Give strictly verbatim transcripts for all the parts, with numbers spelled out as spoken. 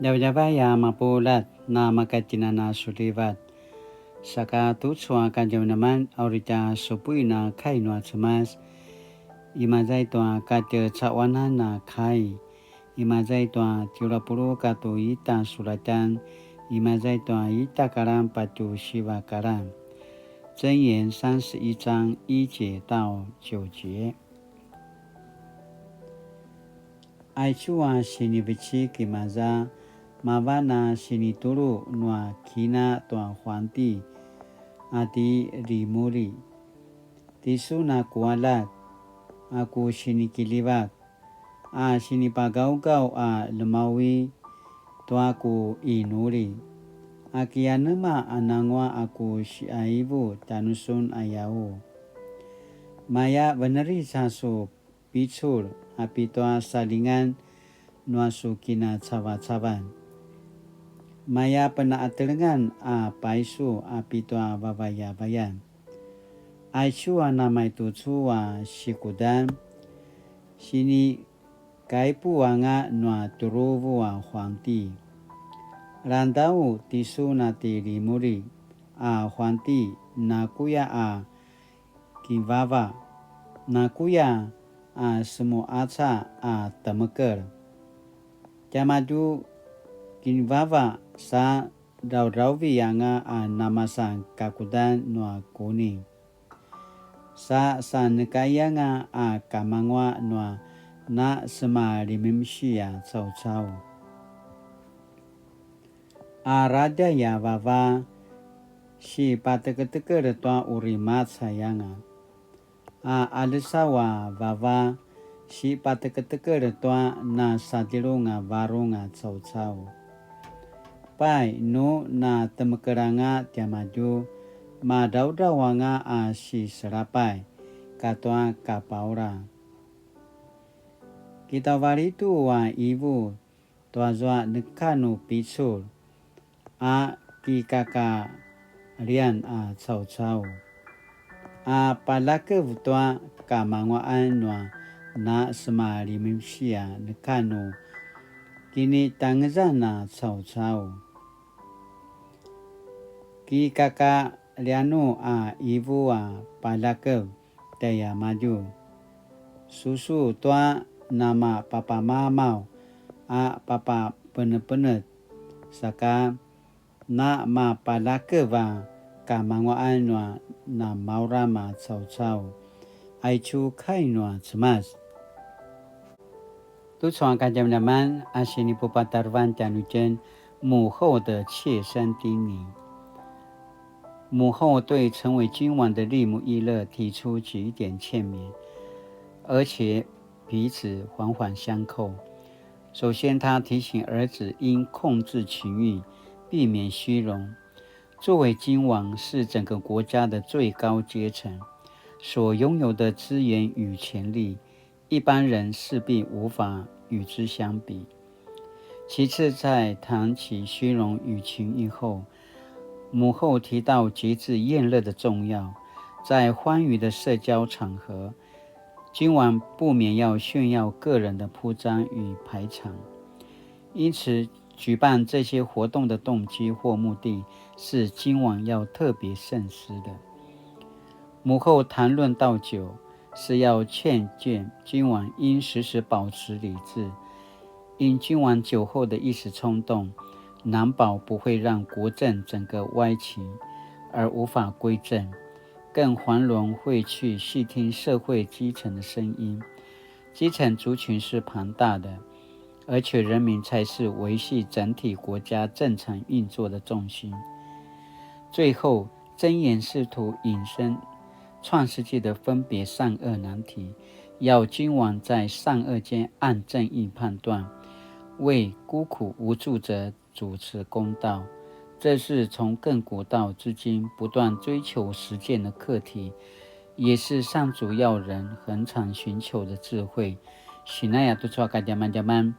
Djavadjavay a mapuljat, na maka tjinana sulivat. Saka tucu a kadjamadjaman a uri tja supuin a kai nua Cemas. Imaza i tua katjecaquanan a kai. Imaza i tua tjelu a puluq katua ita sulatjan. Imaza i tua ita kalan patje siva kalan. 箴言三十一章一節到九節。 Aicu a sinivecik imaza, mavan a sinitulu nua kina tua huangti a ti Limuli. Tisun a ku aljak a ku sinikiljivak, a sinipagawgaw a lemawi tua ku inuli. A ki anema a nangua a ku siaivu tjanusun a yau. Maya veneric a su picul a pitua salingan nua su kinacavacavan. Maya pena'atelengan a paisu a pitua vavayavayan. Aicu a namaitucu a sikudan, sinikaipu anga nua tjuruvu a huangti. Landau tisun a ti Limuli a huangti, nakuya a kinvava, nakuya a semuaca a temekel. Tiamadju kinvava sa draudrauvi anga a namasan kakudan nua kuni. Sa sanekaianga a kamangua nua na semalimimsi a caucau. A radjay a vava, sipateketekel tua uri macay anga. A alesaw a vava, sipateketekel tua na sadjelung a varung a caucau. Pai, nu na temekelanga tiamadju, madraudraw anga a siselapay katua kapaula. Kitavalitu a ivu tuazua neka nu picul a kikakalian a caucau, a paljakev tua kamanguaqan nua na semalimimsi a neka nu kinitangezan a caucau. Kikakalianu a ivu a paljakev tjaiamadju. Susu tua namapapamamaw a papapenepenetj, saka namapaljakev a kamanguaqan nua namauram a caucau. Aicu kai nua Cemas. Tucu a kadjamadjaman a sinipupatarevan tjanuitjen, 母后的切身叮嚀。母后对成为君王的利慕伊勒提出几点劝勉，而且彼此环环相扣。首先，她提醒儿子应控制情欲，避免虚荣。作为君王，是整个国家的最高阶层，所拥有的资源与权力， 一般人势必无法与之相比。其次，在谈起虚荣与情欲后，母后提到节制宴乐的重要。在欢愉的社交场合，君王不免要炫耀个人的铺张与排场，因此举办这些活动的动机或目的是君王要特别慎思的。母后谈论到酒， 是要劝诫君王应时时保持理智，因君王酒后的一时冲动，难保不会让国政整个歪斜，而无法归正，更遑论会去细听社会基层的声音。基层族群是庞大的，而且人民才是维系整体国家正常运作的重心。最后，箴言试图引申创世纪的分别善恶难题，要君王在善恶间按正义判断，为孤苦无助者主持公道。这是从亘古到至今不断追求实践的课题，也是上主要人恒常寻求的智慧。Sinaya tucu a kadjamadjaman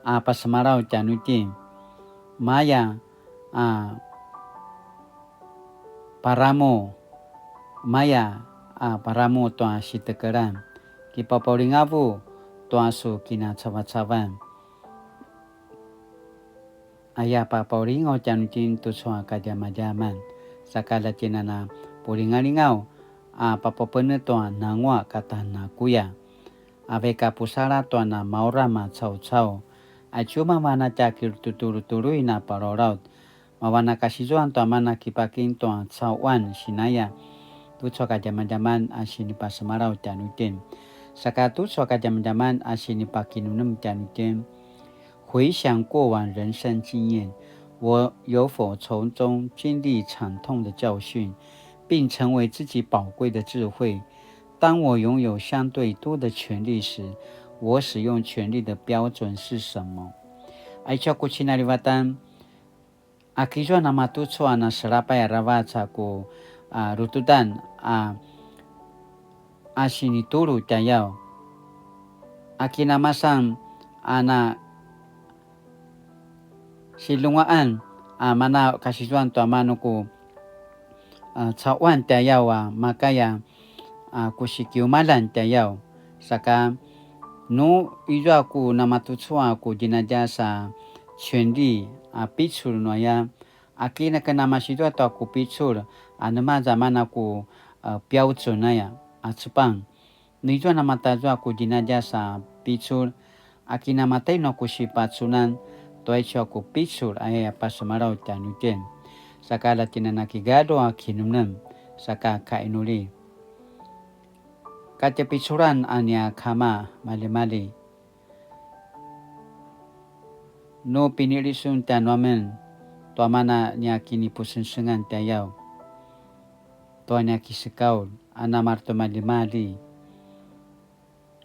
a pasemalaw tjanuitjen, maya a paramu, maya a paramu tua sitekelan, kipapaulingavu tua su kinacavacavan. aya papaulingaw tjanuitjen tucu a kadjamadjaman, saka lja tjen a na pulingalingaw a papapenetj tua nanguaq kata nakuya. A vaik a pusaladj tua na mauram a caucau, aicu mavan a tja kilututulutului na palalaut, mavan a kasizuan tua mana kipakim tua cauan sinaya, tucu a kadjamadjaman a sinipasemalaw tjanuitjen. Saka tucu a kadjamadjaman a sinipakinemnem tjanuitjen. 回想过往人生经验，我有否从中经历惨痛的教训，并成为自己宝贵的智慧？当我拥有相对多的权利时，我使用权力的标准是什么？Aicu a ku cinalivatan, a kizuan a matucu a na selapay aravac a ku, a, rutudan a, a sinitulu tjayaw. A kinamasan a na silungaan a mana kasizuan tua manu ku, a, cauan tjayaw a makaya, a, ku sikiumaljan tjayaw. Saka nu izua ku namatucu a ku djinadjas a 权利 a picul nuaya, a kinaken a masitua tua ku picul a nemaza mana ku, a, 标准 aya a cepang. Nu izua namatazua ku djinadjas a picul, a kinamatainu a ku sipacunan, tua aicu a ku picul aya a pasemalaw tjanuitjen. Saka lja tjen a na kigalju a kinemnem, saka kainuli. Katjapiculan a nia kama, maljimalji. Nu pinili sun tjanuamen, tua mana nia kinipusengsengan tjayaw, tua nia kisekaulj, a na maretimaljimalji.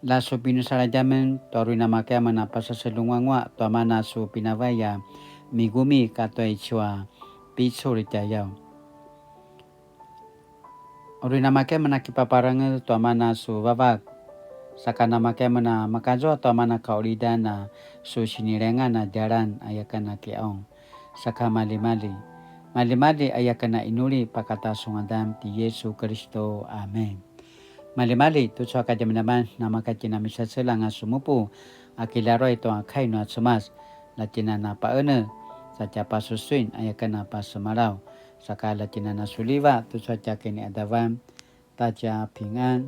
Lja su pinusaladj amen, tua uri namakaya amen a pasaselunguangua, tua mana su pinavai a migumi katua aicu a picul tjayaw. Uri namakaya amen a kipaparangez tua mana su vavak, saka namakaya amen a makazua tua mana kaulidan a su sinilengan a djalan aya ken a kiqaung. Saka maljimalji. Maljimalji aya ken a inuli pakata su ngadan ti Yesu Kiristu. Amen. Maljimalji, tucu a kadjamadjaman, namaka tjen a misacelang a sumupu a kilaruay tua kai nua Cemas, lja tjen a na paenetj, sa tja pasusuin aya ken a pasemalaw, saka lja tjen a na suliva, tucu a tja kiniadavan, ta tja pingan.